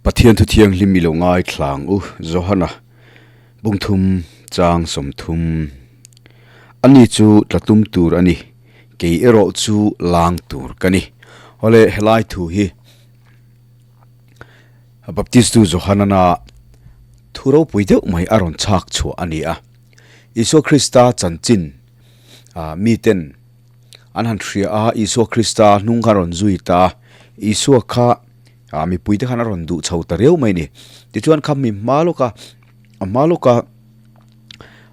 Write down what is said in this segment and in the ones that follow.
Pathian thu thianghlim i lo ngaithlang u Johana bungthum chang 30. Ani chu tlatlum tur a ni, kei erawh chu lang tur ka ni. Awle helai thu hi Baptistu Johanana thu ropui deuh mai a rawn chhak chhuah a ni a. Isua Krista chanchin miten an han hria a, Isua Krista hnung kha a rawn zui ta a, Isua kha ah mipui te khan a rawn duh chho ta riau mai a ni. Tichuan kha mi hma lawka a hma lawka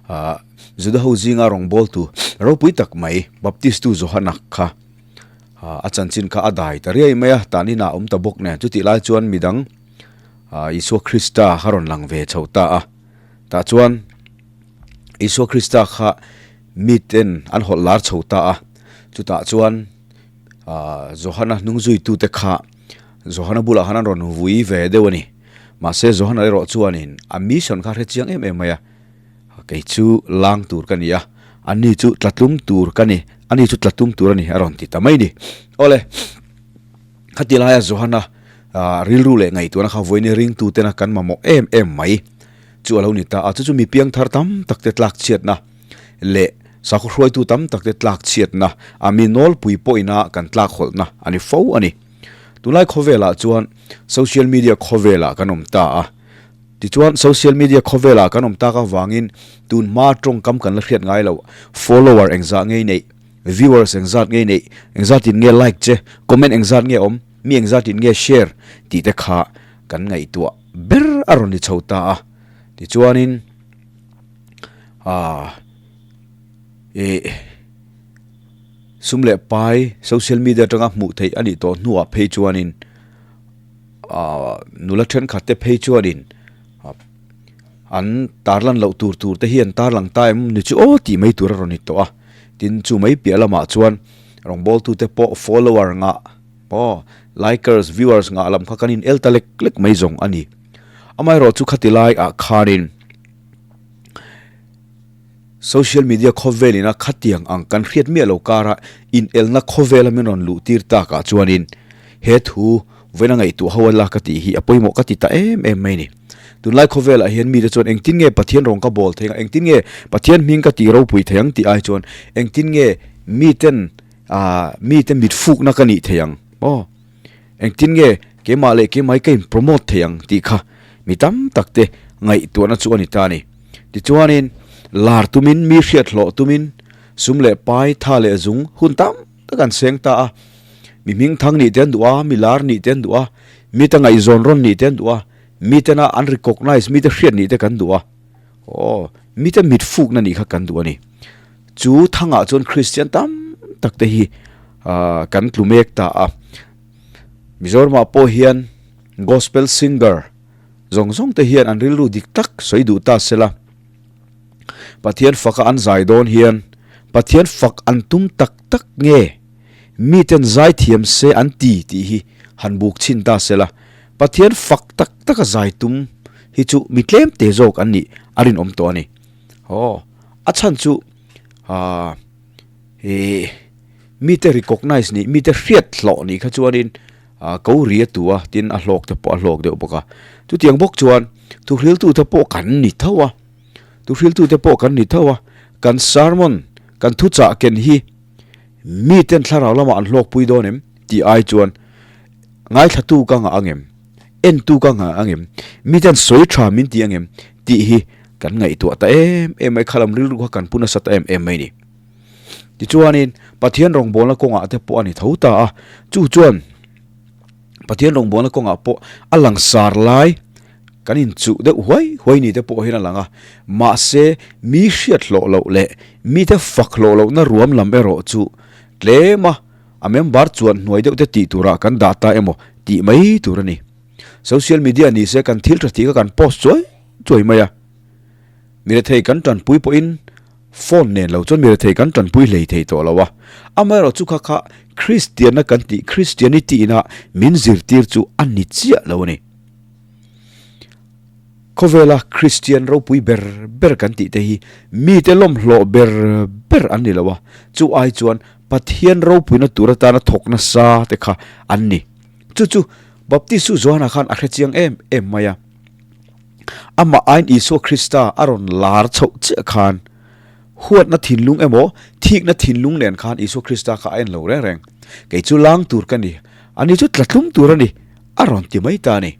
ah Juda ho zinga rawn bawl tu ropui tak mai Baptist tu Johana kha ah a chanchin kha a dai ta riai mai a tan inah a awm ta bawk nen chutih lai chuan midang ah Isua Krista kha rawn lang ve chho ta a tah chuan Isua Krista kha miten an hawlh lar chho ta a chutah chuan. Ahh Johana hnung zuitute kha Johana bulah khan an rawn vui ve deuh a ni. Mahse Johana erawh chuanin a mission kha a hre chiang em em mai a, kei chu lang tur ka ni a, ani chu tlatlum tur ka ni, ani chu tlatlum tur a ni a rawn ti ta mai ni. Awle, khati laia Johana ahh rilru leh ngaihtuahna kha vawiin ringtutena kan mamawh em em mai chu a lo ni ta a, chu chu mi piangthar tam tak te tlak chhiatna leh sakhaw hruaitu tam tak te tlak chhiatna a mi nawlpui pawhina kan tlak hawlhna a ni fo a ni. Tunlai khawvelah chuan social media khawvelah kan awm ta a, tichuan social media khawvelah kan awm tak avangin tun hma tawngkam kan la hriat ngai lo, follower engzah ngei neih, viewers engzat ngei neih, engzatin nge like che, comment engzat nge awm, mi engzatin nge share tih te kha kan ngaihtuah ber a rawn ni chho ta a, tichuanin. Ahh ih sum leh pai social media atanga hmuh theih a nih tawh hnuah phei chuanin ahh nula thenkhat te phei chuanin an tarlan loh tur tur te hi an tarlang ta em ni chu aw tih mai tur a rawn ni tawh a tin chu mai piah lamah chuan rawngbawltu te pawh follower ngah aw likers viewers ngah lam kha kan in el ta lek lek mai zawng a ni amaherawhchu khati laiah khanin. Social media khawvelin a khatiang ang kan hriat miah lo kara inelna khawvela min rawn luh tir takah chuanin he thu vawiin a ngaihtuah ho a la ka tih hi a pawimawh ka ti ta em em mai a ni. Tunlai khawvelah hian mite chuan engtin nge Pathian rawn ka bawl thei ang, engtin nge Pathian hming ka tih ropui thei ang tih ai chuan engtin nge miten aah mite mitfukna ka nih thei ang aw engtin nge keimah leh keimah hi ka in promote thei ang tih kha mi tam tak te ngaihtuahna chu a ni ta a ni. Tichuanin lar tumin mi hriat hlawh tumin sum leh pai tha leh zung hun tam tak an seng ta a. Mi hming thang nih te an duh a, mi lar nih te an duh a, mi te ngaihzawn rawn nih te an duh a, mi tena an recognize mi te hriat nih te kan duh a. Aw, mi te mit fukna nih kha kan duh a ni. Chu thangah chuan Kristian tam tak te hi kan tlu mek ta a. Mizoramah pawh hian Gospel singer zawng zawng te hian an rilru dik tak sawi duh ta sela. Pathian faka an zai dawn hian Pathian fak an tum tak tak nge miten zai thiam se an ti tih hi han buk chhin ta sela. Pathian fak tak taka zai tum hi chu mi tlem te zawk an nih a rinawm tawh a ni. Aw, a chhan chu aah ih mite recognize nih mite hriat hlawh nih kha chuanin ah ko ri a tu a tin a hlawk te pawh a hlawk deuh bawk a chutiang bawk chuan thuhriltu te pawh kan ni tho a thuhriltu te pawh kan ni tho a kan sermon kan thuchah ken hi miten thlarau lamah an hlawk pui dawn em tih ai chuan ngaithlatu ka ngah angem entu ka ngah angem miten sawi tha min ti angem tih hi kan ngaihtuah ta em em mai khalam rilru kha kan pu nasa ta em em mai ni. Tichuanin Pathian rawngbawlna kawngah te pawh a ni tho ta a, chu chuan Pathian rawngbawlna kawngah pawh a langsar lai kan inchuh deuh huai huai ni te pawh hian a lang a, mahse mi hriat hlawh loh leh mite fak hlawh lohna ruam lam erawh chu tlem a, a member chuan hnuai deuh te tih turah kan dah ta emaw tih mai tur a ni. Social media ni se kan thil tha tih kha kan post chuai chuai mai a, mi rethei kan tanpui pawhin Phone nen lo chuan mi rethei kan tanpui hlei thei tawh lo a, amaherawh chu kha kha Kristianna kan tih Christianity ina min zirtir chu a ni chiah lo a ni. Khawvela Kristian ropui ber ber kan tih te hi mite lawmhlawh ber ber an ni lo a, chu ai chuan Pathian ropuina tur atana thawk nasa te kha an ni. Chu chu. Baptistu Johana khan a hre chiang em em mai a. Amah aiin Isua Krista a rawn lar chhoh chiah khan huatna thinlung emaw thikna thinlung nen khan Isua Krista kha a en lo reng reng. Kei chu lang tur ka ni, ani chu tlatlum tur a ni, a rawn ti mai ta a ni.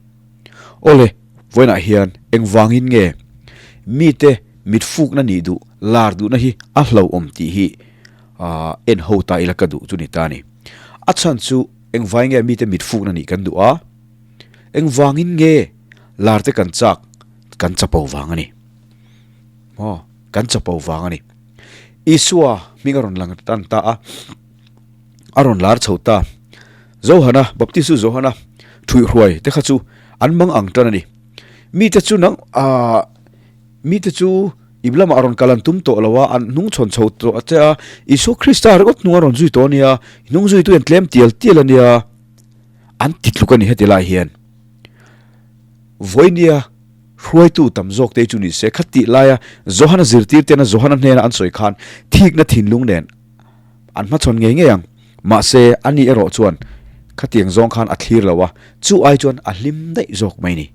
Awle, vawiinah hian engvangin nge mite mitfukna nih duh, lar duhna hi a hlauhawm tih hi en ho ta ila ka duh chu ni ta a ni. A chhan chu engvangin nge mite mitfukna nih kan duh a? Engvangin nge lar te kan chak kan chapo vang a ni. Maw? Kan chapo vang a ni. Isua hming a rawn lang tan ta a, a rawn lar chho ta. Johana, Baptistu Johana thuihhruai te kha chu an mang ang tan a ni. Mite chu nang ah mite chu ip lamah a rawn kal an tum tawh lo a, an hnung chhawn chho tawh a che a, Isua Krista ringawt hnung a rawn zui tawh a nia, hnung zuitu hian tlem tial tial a nia. An ti tluk a ni heti lai hian. Vawinia hruaitu tam zawk te chu ni se, khatih laia Johana zirtir tena Johana hnena an sawi khan thikna thinlung nen an hmachhawn ngei ngei ang. Mahse, ani erawh chuan khatiang zawng khan a thlir lo a, chu ai chuan a hlim daih zawk mai ni.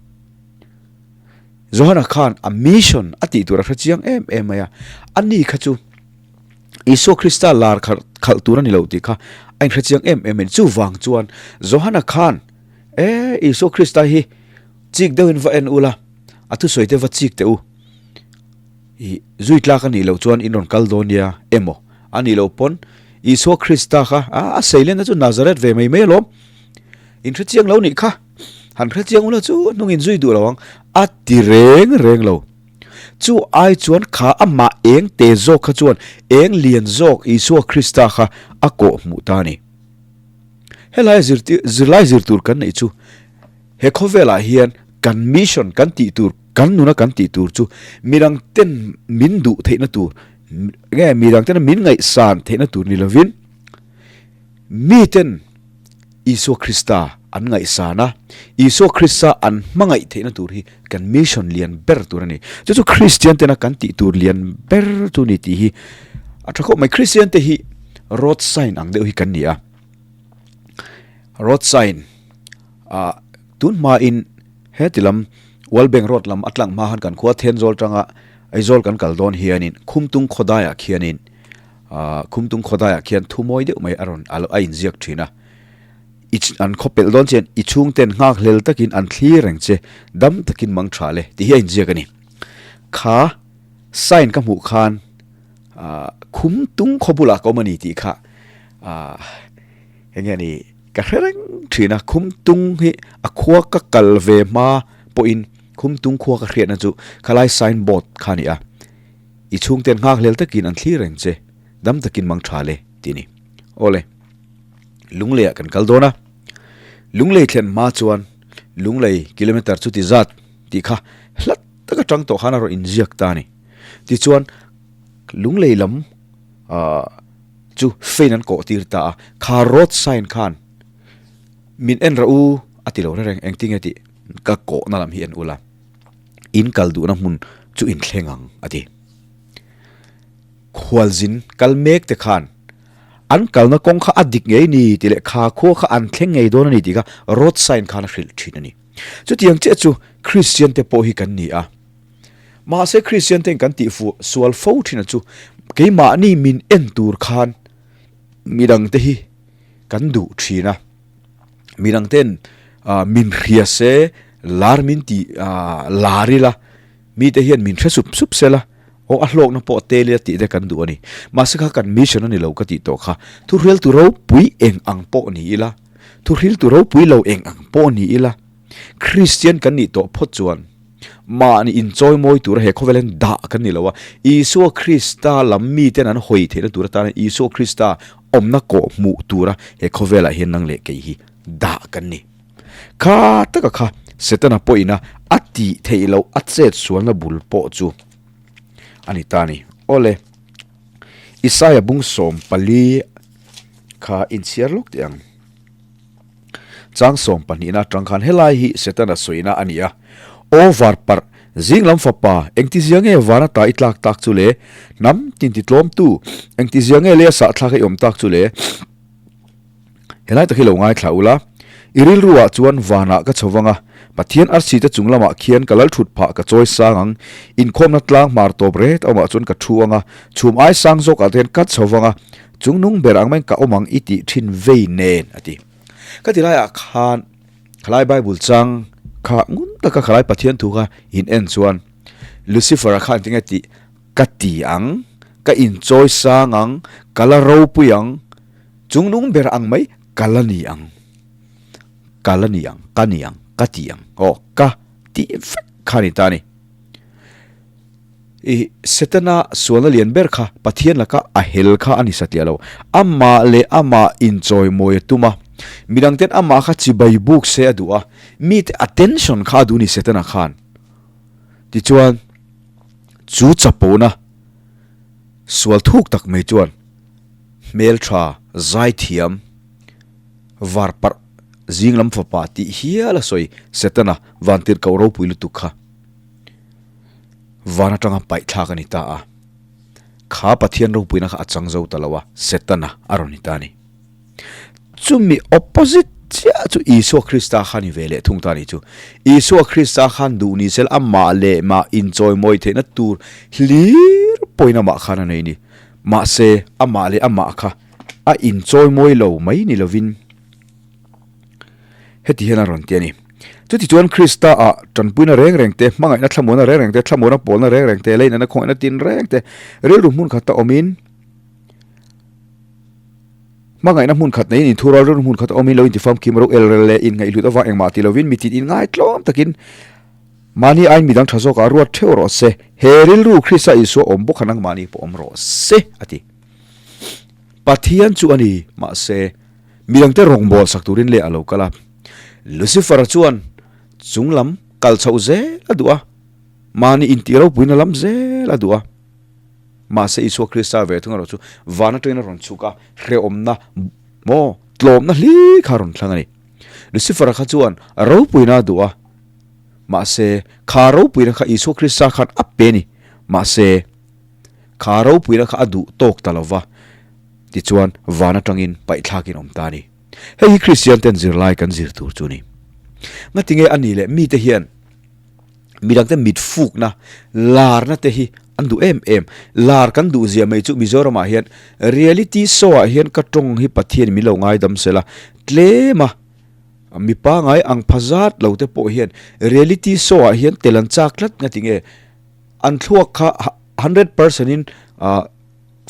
Johana khan a mission a tih tur a hre chiang em em mai a, ani kha chu Isua Krista lar khalh tur a ni lo tih kha a inhre chiang em em a ni. Chuvang chuan Johana khan, E, Isua Krista hi chik deuhin va en ula, a thusawi te va chik teh u. I zui tlak a nih loh chuan in rawn kal dawn nia emaw a nih loh pawn Isua Krista kha a seilenna chu Nazareth ve mai mai alawm. In hre chiang lo nih kha. Han hre chiang ula chu hnung in zui duh lo ang a ti reng reng lo. Chu ai chuan kha amah eng te zawk kha chuan eng lian zawk Isua Krista kha a kawh hmuh ta a ni. Helai zirtir zirlai zir tur kan neih chu he khawvelah hian kan mission kan tih tur kan nuna kan tih tur chu midang ten min duh theihna tur nge midang tena min ngaihsan theihna tur ni lovin miten Isua Krista an ngaihsan a, Isua Krista an hmangaih theihna tur hi kan mission lian ber tur a ni. Chu chu Kristian tena kan tih tur lian ber chu ni tih hi a tha khawp mai. Kristian te hi road sign ang deuh hi kan ni a. Road sign ah tun hmain heti lam World Bank Road lam a tlang hma khan kan khua Thenzawl tanga Aizawl kan kal dawn hianin Khumtung khawdaiah khianin Ahh Khumtung khawdaiah khian thu mawi deuh mai a rawn a a inziak thin a, i an khaw pelh dawn chian i chhungten nghak hlel takin an thlir reng che, dam takin mang tha le tih hi a inziak a ni. Kha sign ka hmuh khan ahh Khumtung khaw bulah ka awm a ni tih kha ahh eng nge ni ka hre reng thin a, Khumtung hi a khua ka kal ve hma pawhin Khumtung khua ka hriatna chu khalai sign board kha a ni a. I chhungten nghakhlel takin an thlir reng che, dam takin mang tha le, tih a ni. Awle, Lungleiah kan kal dawn a. Lunglei thlen hma chuan Lunglei kilometre chuti zat tih kha hlat taka tang tawh khan a rawn inziak ta a ni. Tichuan, Lunglei lam chu fein an kawh tir ta a, kha road sign khan min en rah u a ti lo reng reng, engtinge tih ka kawhna lam hi en ula. In kal duhna hmun chu in thleng ang, a ti. Khualzin kal mek te khan an kalna kawng kha a dik ngei ni tih leh kha khua kha an thleng ngei dawn a ni tih kha road sign khan a hrilh thin a ni. Chutiang chiah chu Kristian te pawh hi kan ni a. Mahse Kristian ten kan tih fuh sual fo thin a chu keimahni min en tur khan midang te hi kan duh thin a. Midang ten min hria se lar min ti lar ila mite hian min hre sup sup sela aw a hlawkna pawh tel ila tih te kan duh a ni. Mahse kha kan mission a ni lo ka tih tawh kha thuhriltu ropui eng ang pawh ni ila thuhriltu ropui lo eng ang pawh ni ila Kristian kan nih tawh phawt chuan mahni inchawi mawi tura he khawvel hian dah kan ni lo a, Isua Krista lam miten an hawi theihna tur atana Isua Krista awmna kawh hmuh tura he khawvelah hian nang leh kei hi dah kan ni. Kha taka kha Setana pawhina a tih theih loh a chet sualna bul pawh chu a ni ta a ni. Awle, Isaia bung 14 kha inchhiar lawk teh ang. Chang 12 na atang khan helai hi Setana sawina a ni a. Aw var parh, zing lam fapa, engtizia nge van ata i tlak tak chu le? Hnam tin ti tlawmtu, engtizia nge lei a sahthlak i awm tak chu le? Helai tak hi lo ngaithla ula. I rilruah chuan vanah ka chho vang a, Pathian arsi te chung lamah khian ka lal thut phah ka chawi sang ang. Inkhawmna tlang hmar tawp ret awmah chuan ka thu ang a, chhum ai sang zawkah te hian ka chho vang a, chung nung ber ang maiin ka awm ang i tih thin vei nen, a ti. Ka ti laiah khan khalai Bible chang kha ngun taka khalai Pathian thu kha in en chuan Lucifer-a khan tinge tih ka ti ang, ka inchawi sang ang, ka la ropui ang, chung nung ber ang mai ka la ni ang, ka la ni ang, ka ni ang, ka ti ang, aw ka tih vek kha a ni ta a ni. I Setana sualna lian ber kha Pathian laka a hel kha a ni satliah lo, amah leh amah inchawimawi a tum a, midangten amah kha chibai buk se a duh a, mite attention kha a duh a ni Setana khan. Tichuan, chu chapona sual thuk tak mai chuan hmeltha zaithiam var parh zing lam fapa tih hial a sawi Setana vantirhkoh ropui lutuk kha van atanga paih thlak a ni ta a. Kha Pathian ropuina kha a chang zo ta lo a, Setana a rawn ni ta a ni. Chumi opposite chiah chu Isua Krista kha ni ve leh thung ta ni chu. Isua Krista khan duh ni sel amah leh mah inchawimawi theihna tur hlir pawhin amah khan a nei ni. Mahse, amah leh amah kha a inchawimawi lo mai ni lovin heti hian a rawn ti a ni. Chutichuan Krista ah tanpuina reng reng te, hmangaihna thlamuana reng reng te, thlamuana pawlna reng reng te, leinana khawngaihna tin reng te, rilru hmun khata awmin, Hmangaihna hmun khat neiin inthu ral rilru hmun khat a awmin lo intifamkim ro el rel leh inngaihhlut avang engmah ti lovin mitin inngaitlawm takin mahni aiin midang tha zawkah ruat theuh rawh se. He rilru Krista Isua awm bawk kha nangmahni pawh awm rawh se, a ti. Pathian chu a ni, mahse, midangte rawngbâwl sak turin leh a lo kal a. Lucifer-a chuan chunglam kal chhoh zel a duh a, mahni intih ropuina lam zel a duh a. Mahse Isua Krista ve thung erawh chu van atangin a rawn chhuk a, hrehawmna maw tlawmna hli kha a rawn thlang a ni. Lucifer-a kha chuan ropuina a duh a, mahse kha ropuina kha Isua Krista khan a pe a ni. Mahse kha ropuina kha a duh tawk ta lo va, tichuan van atangin paihthlakin awm ta a ni. Hei hi Kristian ten zirlai kan zir tur chu a ni. Ngatinge a ni leh mite hian Midangte mit fukna, larna te hi an duh em em. Lar kan duh zia mai chu Mizoramah hian reality show ah hian ka tawng hi Pathian min lo ngaidam sela tlem a, mi pangai ang pha zat lo te pawh hian reality show ah hian tel an chak tlat nga tinge an thluak kha 100% in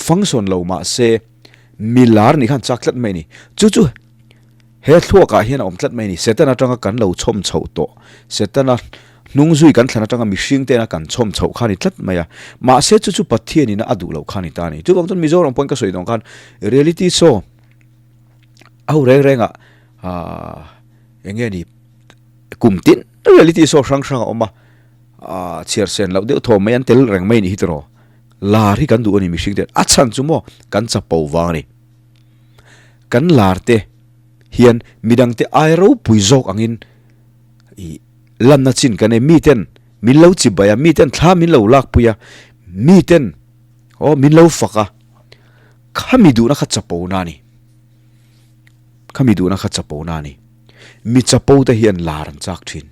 function lo mahse mi lar nih khan chak tlat mai a ni. Chu chu. He thluakah hian a awm tlat mai a ni. Satan atanga kan lo chhawm chhoh tawh, Setana hnung zui kan thlan atanga mihring tena kan chhawm chhoh kha a ni tlat mai a. Mahse chu chu Pathianina a duh loh kha a ni ta a ni. Chuvang chuan Mizoram pawhin ka sawi dawn khan reality show a ho reng rengah aah eng nge ni kum tin reality show hrang hrang a awm a, aah chhiar sen loh deuh thawm mai an tel reng mai a nih hi tiraw. Lar hi kan duh a ni mihring ten. A chhan chu maw kan chapo vang a ni. Kan lar te hian midangte ai ropui zawk angin ih lanna chin kan nei. Miten min lo chi bai a, miten thla min lo lakpui a, miten aw min lo fak a, khami duhna kha chapo na a ni. Khami duhna kha chapo na a ni. Mi chapo te hian lar an chak thin.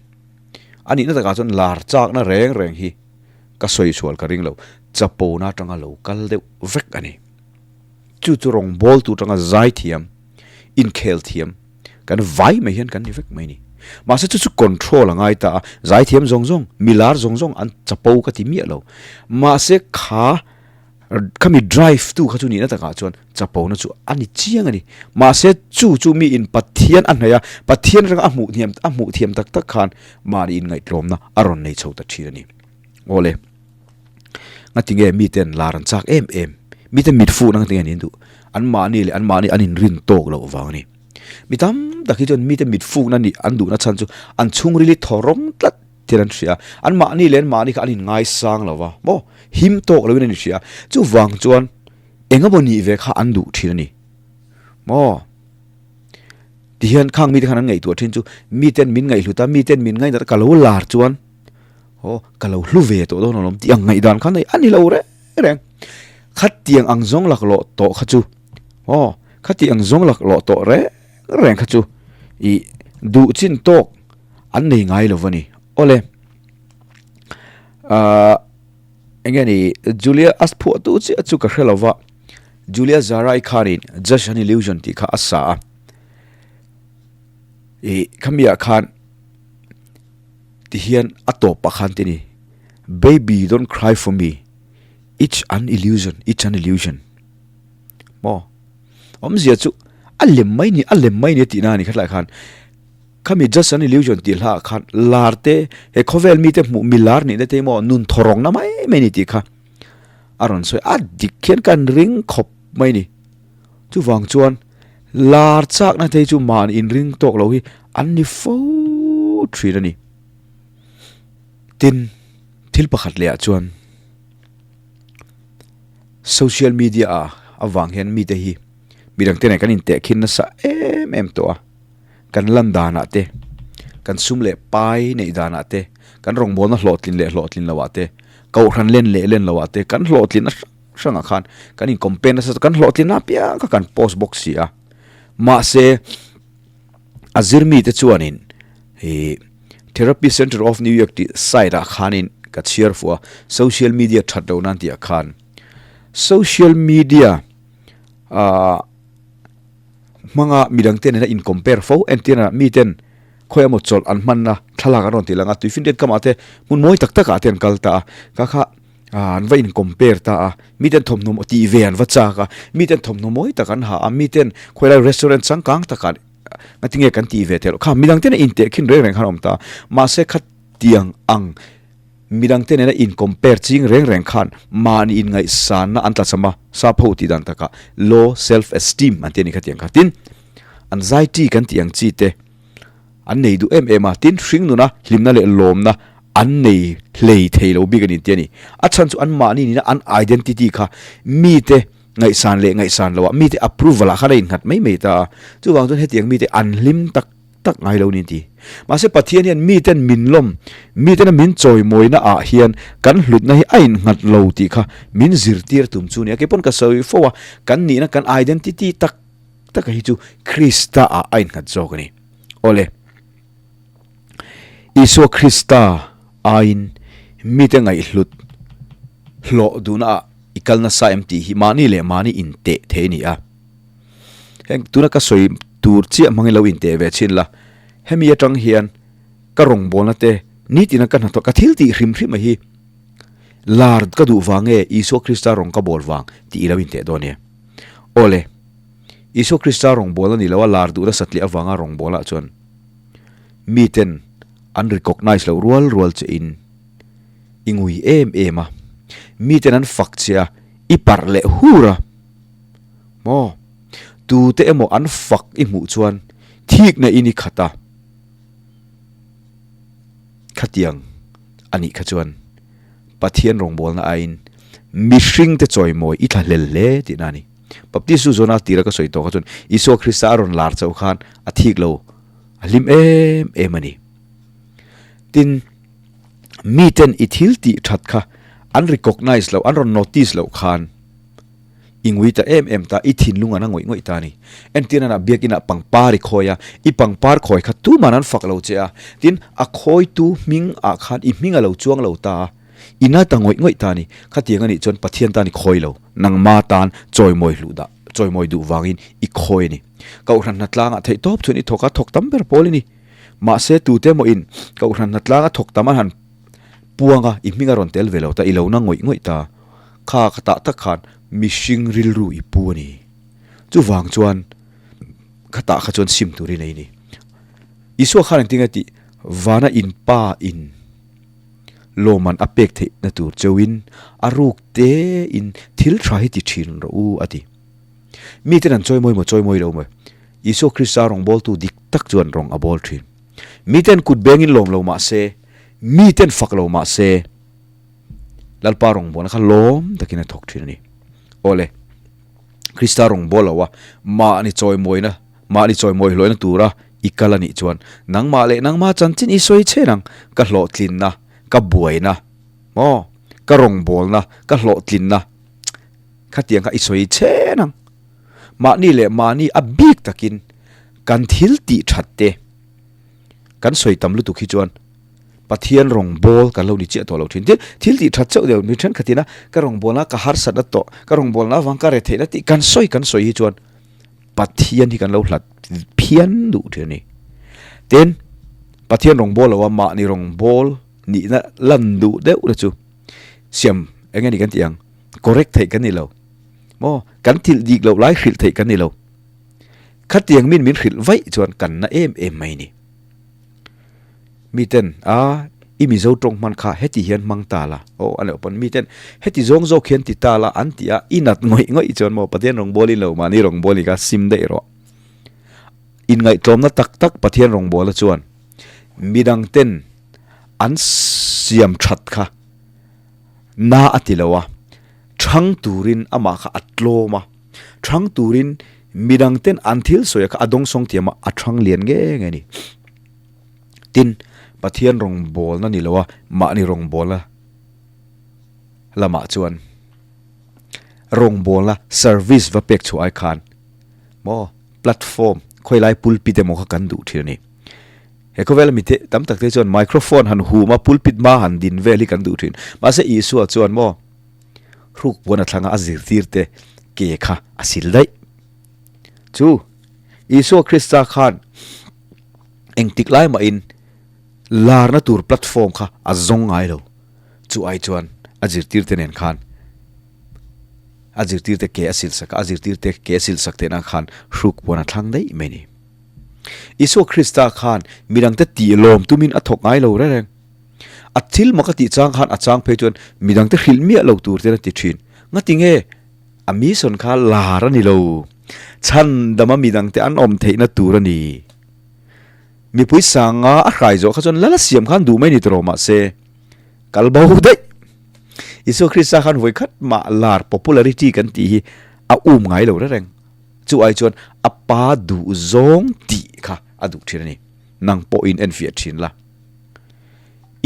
A nihna takah chuan lar chakna reng reng hi ka sawi sual ka ring lo. Chapo na atanga lo kal deuh vek a ni. Chu chu rawngbawltu atanga zaithiam, inkhel thiam kan vai mai hian kan ni vek mai ni. Mahse chu chu control a ngai ta a, zaithiam zawng zawng, milar zawng zawng an chapo ka ti miah lo. Mahse kha khami drive tu kha chu nihna takah chuan chapona chu a ni chiang a ni. Mahse chu chu mi in Pathian a hnaih a, Pathian atanga a hmuh hniam a hmuh thiam tak tak khan mahni inngaihtlawmna a rawn nei chho ta thin a ni. Awle. Ngatinge miten lar an chak em em? Mite mit fuhna ngatinge an in duh? An mahni leh an mahni an inrin tawk loh vang a ni. Mi tam tak hi chuan mite mit fukna nih an duhna chhan chu an chhungril hi thaw rawng tlat thil an hria a, an mahni leh an mahni kha an inngaisang lo va maw? Him tawk loin an inhria a, chuvang chuan eng emaw nih ve kha an duh thin a ni maw? Tihian khang mite khan an ngaihtuah thin chu miten min ngaihhlut a, miten min ngainat a ka lo lar chuan Aw, ka lo hlu ve tawh dawn alawm tih ang ngaihdan kha nei a ni lo reng reng. Khatiang ang zawng laklawh tawh kha chu, aw, khatiang ang zawng laklawh tawh reng reng kha chu i duh chin tawk an nei ngai lo va ni. Awle, ahh eng nge ni Julia a phuahtu chiah chu ka hre lo va, Julia Zarai khanin Just an Illusion tih kha a sa a, ih khamiah khan tihian a tawpah khan ti ni, Baby don't cry for me, it's an illusion, it's an illusion. Maw? Awmzia chu a lem mai ni, a lem mai ni a tihna a ni khatlai khan. Khami Just an Illusion tih hlaah khan lar te, he khawvel mite hmuh mi lar nihna te hi maw nun thawrawngna mai mai ni tih kha a rawn sawi. A dik khian kan ring khawp mai ni. Chuvang chuan lar chakna te hi chu mahni inring tawk lo hi an ni fo thin a ni. Tin, thil pakhat lehah chuan social media ah avang hian mite hi midangte nen kan intehkhin nasa em em tawh a. Kan lan danah te, kan sum leh pai neih danah te, kan rawngbawlna hlawhtlin leh hlawhtlin loah te, kohhran len leh len loah te, kan hlawhtlinna hrang hrangah khan kan in compare nasa kan hlawhtlinna apiang kha kan post bawk si a. Mahse, a zir mite chuanin ih Therapy Center of New York tih site ah khanin ka chhiar fuh a, social media that loh nan tih ah khan social media ah hmanga midangte nena in compare fo entir ah miten khawi emaw chawlh an hmanna thlalak an rawn tih lang a tuifinriat kamah te hmun mawi tak takah te an kal ta a kha kha ah an va in compare ta a miten thawmhnaw tih ve an va chak a miten thawmhnaw mawi tak an ha a miten khawi lai restaurant changkang takah ngatinge kan tih ve theih loh kha midangte nena intehkhin reng reng khan a awm ta a mahse khatiang ang Midangte nena in compare ching reng reng khan mahni inngaihsanna an tlachham a, sap ho tih dan takah low self esteem an ti a ni kha tiang kha. Tin, anxiety kan tih ang chi te an nei duh em em a, tin hring nuna hlimna leh lawmna an nei hlei thei lo bik a ni an ti a ni. A chhan chu an mahni nina an identity kha mite ngaihsan leh ngaihsan loah mite approval ah khan a innghat mai mai ta a, chuvang chuan hetiang mite an hlim tak tak ngai lo ni ti. Mahse Pathian hian miten min lawm, mitena min chawimawina ah hian kan hlutna hi a innghat lo tih kha min zirtir tum chu nia. Keipawn ka sawi fo a, kan nihna kan identity tak taka hi chu Krista ah a innghat zawk a ni. Awle, Isua Krista aiin mite ngaihhlut hlawh duhna ah i kal nasa em tih hi mahni leh mahni inteh thei a ni a. Heng tuna ka sawi tur chiah hmangin lo inteh ve chhin la, hemi atang hian ka rawngbawlna te nitina ka hnathawh ka thil tih hrim hrim a hi lar ka duh vang nge Isua Krista rawng ka bawl vang tih i lo inteh dawn e. Awle, Isua Krista rawngbawlna ni lo a lar duhna satliah avanga rawngbawlah chuan miten an recognize loh rual rual che in i ngui em em a, miten an fak che a, i parh leh hur a. Maw? Tute emaw an fak i hmuh chuan thikna in i khat a. Khatiang a nih kha chuan Pathian rawngbawlna aiin mihringte chawimawi i thlahlel hle tihna a ni. Baptist zu zawna tira ka sawi tawh kha chuan Isua Krista a rawn lar chauh khan a thik lo, a hlim em em a ni. Tin, miten i thil tih that kha an recognize loh, an rawn notice loh khan, I ngui ta em em ta, i thinlung an a ngawih ngawih ta a ni. Entir nana biakinah pangpar i khawi a, i pangpar khawi kha tuman an fak lo che a, tin a khawitu hming ah khan i hming a lo chuang lo ta a, i na ta ngawih ngawih ta a ni. Khatiang a nih chuan Pathian tan i khawi lo, nangma tan chawimawi hluh dah, chawimawi duh vangin i khawi a ni. Kohhran hnatlangah theihtawp chuan i thawk a, thawk tam ber pawl i ni. Mahse tute mawhin kohhran hnatlanga thawk tam an han puang a, i hming a rawn tel ve lo ta, i lo na ngawih ngawih ta. Kha ka tah tak khan mihring rilru i pu a ni. Chuvang chuan ka tah kha chuan sim turin a ni. Isua khan engtin nge tih vana in pa in lawman a pek theihna tur cheuhin a ruk te in thil tha hi ti thin rawh u a ti. Miten an chawimawi maw chawimawi lo maw Isua Krista rawngbawltu dik tak chuan rawng a bawl thin. Miten kut bengin lawm lo mah se, miten fak lo mah se, Lalpa rawngbawlna kha lawm takin a thawk thin a ni. Awle, Krista rawngbawllo a mahni chawimawina, mahni chawimawi hlawhna tura i kal a nih chuan nangmah leh nangmah chanchin i sawi chhen ang, ka hlawhtlinna, ka buaina, maw, ka rawngbawlna, ka hlawhtlinna khatiang kha i sawi chhen ang. Mahni leh mahni a bik takin kan thil tih that te. Kan sawi tam lutuk hi chuan Pathian rawngbawl kan lo ni chiah tawh lo thin. Tin, thil tih that chauh deuh mi thenkhatin a ka rawngbawlna ka harsatna tawh, ka rawngbawlna avang ka retheihna tih kan sawi kan sawi hi chuan Pathian hi kan lo hlat phian duh thin a ni. Tin, Pathian rawngbawl lo a mahni rawngbawl nihna lan duh deuh te chu siam eng nge ni kan tih ang, correct theih kan ni lo maw, kan thil dik loh lai hrilh theih kan ni lo. Khatiang min min hrilh vaih chuan kan na em em mai ni. Miten a i Mizo tawng hman kha heti hian hmang ta la, aw a leh pawn miten heti zawng zawk hian ti ta la an ti a, i nat ngawih ngawih chuan maw Pathian rawngbawlin lo mahni rawngbawlin kha sim daih rawh. Inngaihtlawmna tak tak Pathian rawngbawla chuan midang ten an siam that kha na a ti lo a, thang turin amah kha a tlawm a. Thang turin midang ten an thil sawi kha a dawngsawng thiam a, a thang lian nge nge a ni. Tin, Pathian rawngbawlna ni lo a, mahni rawngbawlna lamah chuan rawngbawlna service va pek chhuah ai khan maw platform khawilai pulpit emaw kha kan duh thin a ni. He khawvela mite tam tak te chuan microphone han hum a, pulpit hma han din vel hi kan duh thin. Mahse Isua chuan maw Hruk puan a thlanga a zirtirte ke kha a sil daih. Chu Isua Krista khan engtik lai mahin larna tur platform kha a zawng ngai lo. Chu ai chuan a zirtirte nen khan a zirtirte ke a sil sak a, a zirtirte ke a sil sak tehna khan hruk puan a thlang daih mai a ni. Isua Krista khan midangte tih lawm tumin a thawk ngai lo reng reng. A thil mak a tih chang khan a chang phei chuan midangte hrilh miah lo tur ten a ti thin. Ngati nge a mission kha lar a ni lo. Chhandama midangte an awm theihna tur a ni. Mipui sanga a hrai zawh kha chuan lal a siam khan duh mai ni tawh mahse kal bo daih. Isua Krista khan vawi khat mah lar popularity kan tih hi a um ngai lo reng. Chu ai chuan a pa duh zawng tih kha a duh thin a ni. Nang pawhin enfiah thin la.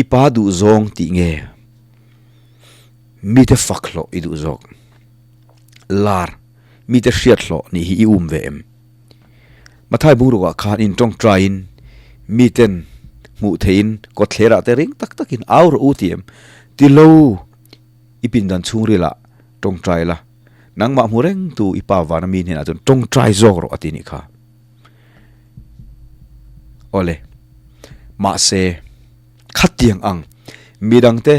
I pa duh zawng tih nge mite fak hlawh i duh zawk? Lar, mite hriat hlawh nih hi i um ve em? Mathai bungrukah khan in tawngtaiin miten hmuh theihin kawtthlerah te ring tak takin au rawh u ti em? Ti lo, i pindan chhungrilah tawngtai la, nangmah hmu rengtu i pa vana mi hnenah chuan tawngtai zawk rawh a ti nih kha. Awle, mahse, khatiang ang midangte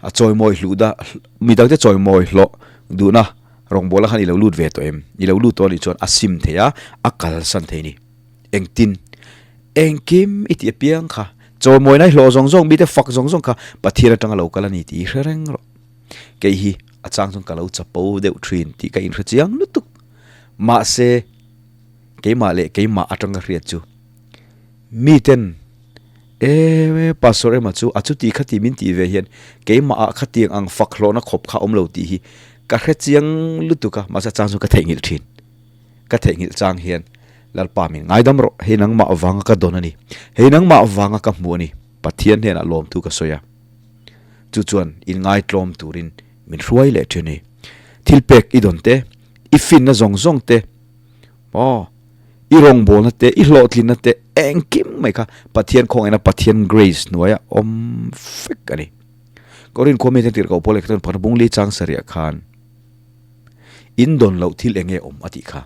a chawimawi hluh da, midangte chawimawi hlawh duhna rawngbawla khan i lo lut ve tawh em? I lo lut tawh anih chuan a sim thei a, a kalsan thei a ni. Engtin? Engkim i tih apiang kha, chawimawina i hlawh zawng zawng, mite fak zawng zawng kha Pathian atanga lo kal a ni tih i hre reng rawh. Kei hi a chang chuan ka lo chapo deuh thin tih ka inhre chiang lutuk. Mahse, Keimah leh keimah atanga hriat chu miten e Pastor emaw chu a chuti khati min tih ve hian keimah ah khatiang ang fak hlawhna khawp kha awm lo tih hi ka hre chiang lutuk a, mahse a chang chu ka theihnghilh thin. Ka theihnghilh chang hian Lalpa min ngaidam rawh, hei nangmah vanga ka dawn a ni, hei nangmah vanga ka hmu a ni, Pathian hnenah lawmthu ka sawi a, chu chuan inngaitlawm turin min hruai leh thin a ni. Thilpek i dawn te, i finna zawng zawng te, Aw, i rawngbawlna te, i hlawhtlinna te, engkim mai kha Pathian khawngaihna, Pathian grace hnuaia awm vek a ni. Korin khua mite tirhkoh Paul lehkha chuan pakhat bungli chang sarih khan in dawn loh thil eng nge awm a tih kha.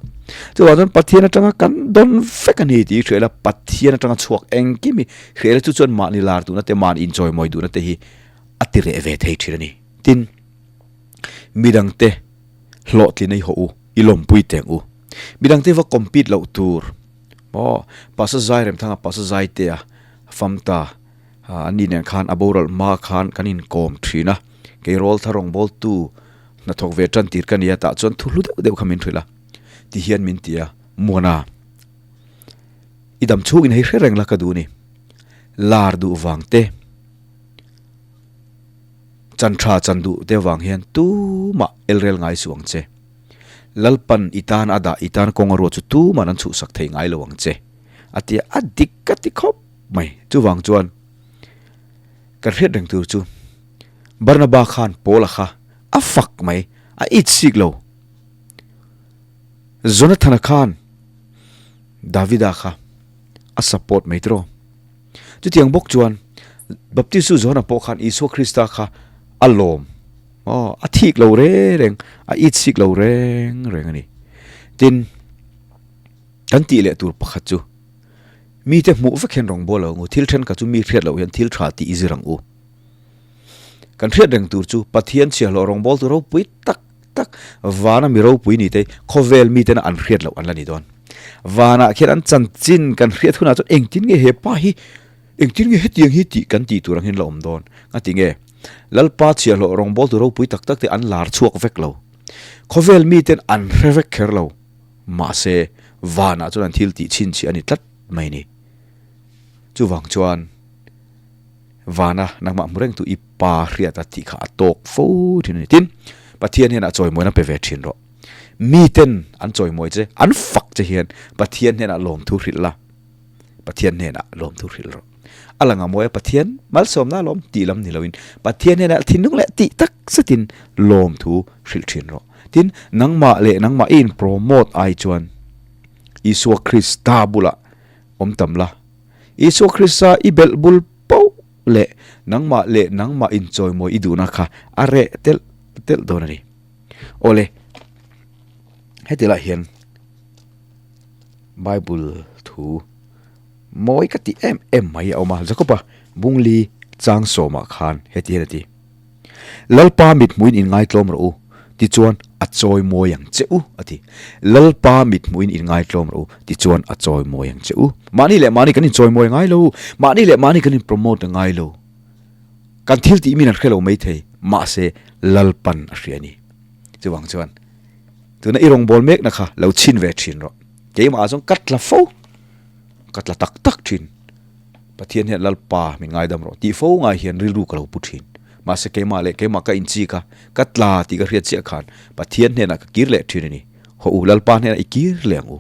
Chuvang chuan Pathian atanga kan dawn vek a ni tih i hria ila, Pathian atanga chhuak engkim hi hria ila chu chuan mahni lar duhna te, mahni inchawimawi duhna te hi a ti reh ve thei thin a ni. Tin, midangte hlawhtlin a i hawh u, i lawmpui teng u. Midangte va compete loh tur maw Pastor Zairemthanga, Pastor Zaitea, Famta an ni nen khan a boral hma khan kan inkawm thin a, kei rawlthar rawngbawltu hnathawk ve tan tir ka ni a, tah chuan thu hlu deuh deuh kha min hrilh a, ti hian min ti a, Muana, i dam chhungin hei hre reng la ka duh ni, lar duh vang te, Chan tha chan duh te vang hian tumah elrel ngai suh ang che. Lalpan i tan a dah i tan kawng a ruah chu tuman an chhuhsak thei ngai lo ang che. A ti a, a dik ka ti khawp mai. Chuvang chuan kan hriat reng tur chu Barnaba khan Paula kha a fak mai, a it sik lo. Jonathana khan Davida kha a support mai tiraw. Chutiang bawk chuan Baptistu Johana pawh khan Isua Krista kha a lawm, aw, a thik lo reng reng, a itsik lo reng reng a ni. Tin, kan tih leh tur pakhat chu, mite hmuh vek hian rawngbâwl lo ang u, thil thenkhat chu mi hriat loh hian thil tha tih i zir ang u. Kan hriat reng tur chu Pathian chhiahhlawh rawngbâwl tu ropui tak tak, vana mi ropui ni te khawvel mitena an hriat loh an la ni dawn. Vanah khian an chanchin kan hriat hunah chuan engtin nge he pa hi, engtin nge hetiang hi tih kan tih tur ang hian la awm dawn. Ngati nge? Lalpa chhiahhlawh rawngbâwl tu ropui tak tak te an lar chhuak vek lo. Khawvel miten an hre vek kher lo. Mahse, vanah chuan an thil tih chhinchhiah a ni tlat mai ni. Chuvang chuan. Vana nangmah hmu rengtu i pa hriat a tih kha a tawk fo thin a ni. Tin, Pathian hian a chawimawina pe ve thin rawh. Miten an chawimawi che, an fak che hian Pathian hnenah lawmthu hrilh la, Pathian hnenah lawmthu hrilh rawh. A lang a mawi a, Pathian malsawmna alawm tih lam ni loin Pathian hnenah thinlung leh tih tak zetin lawmthu hrilh thin rawh. Tin, nangmah leh nangmah i in-promote ai chuan Isua Krista bulah awm tam la. Isua Krista i belh bul poh leh nangmah leh nangmah inchawimawi i duhna kha a reh telh telh dawn a ni. Awle, heti lah hian Bible thu mawi ka tih em em mai a awm a, Jakoba bungli chang sawmah khan heti hian a ti. Lalpa mithmuhin inngaitlawm rawh u, tichuan a chawimawi ang che u, a ti. Lalpa mithmuhin inngaitlawm rawh u, tichuan a chawimawi ang che u. Mahni leh mahni kan inchawimawi ngai lo, mahni leh mahni kan inpromote ngai lo. Kan thil tih min an hre lo maithei, mahse Lalpan a hria a ni. Chuvang chuan tuna i rawngbâwl mekna kha lo chhin ve thin rawh. Keimah chuan ka tla fo, ka tla tak tak thin. Pathian hian Lalpa min ngaidam rawh tih fo ngai hian rilru ka lo pu thin. Mahse keimah leh keimah ka inchik a, ka tla tih ka hriat chiah khan Pathian hnenah ka kir leh thin a ni. Haw u, Lalpa hnenah i kir leh ang u.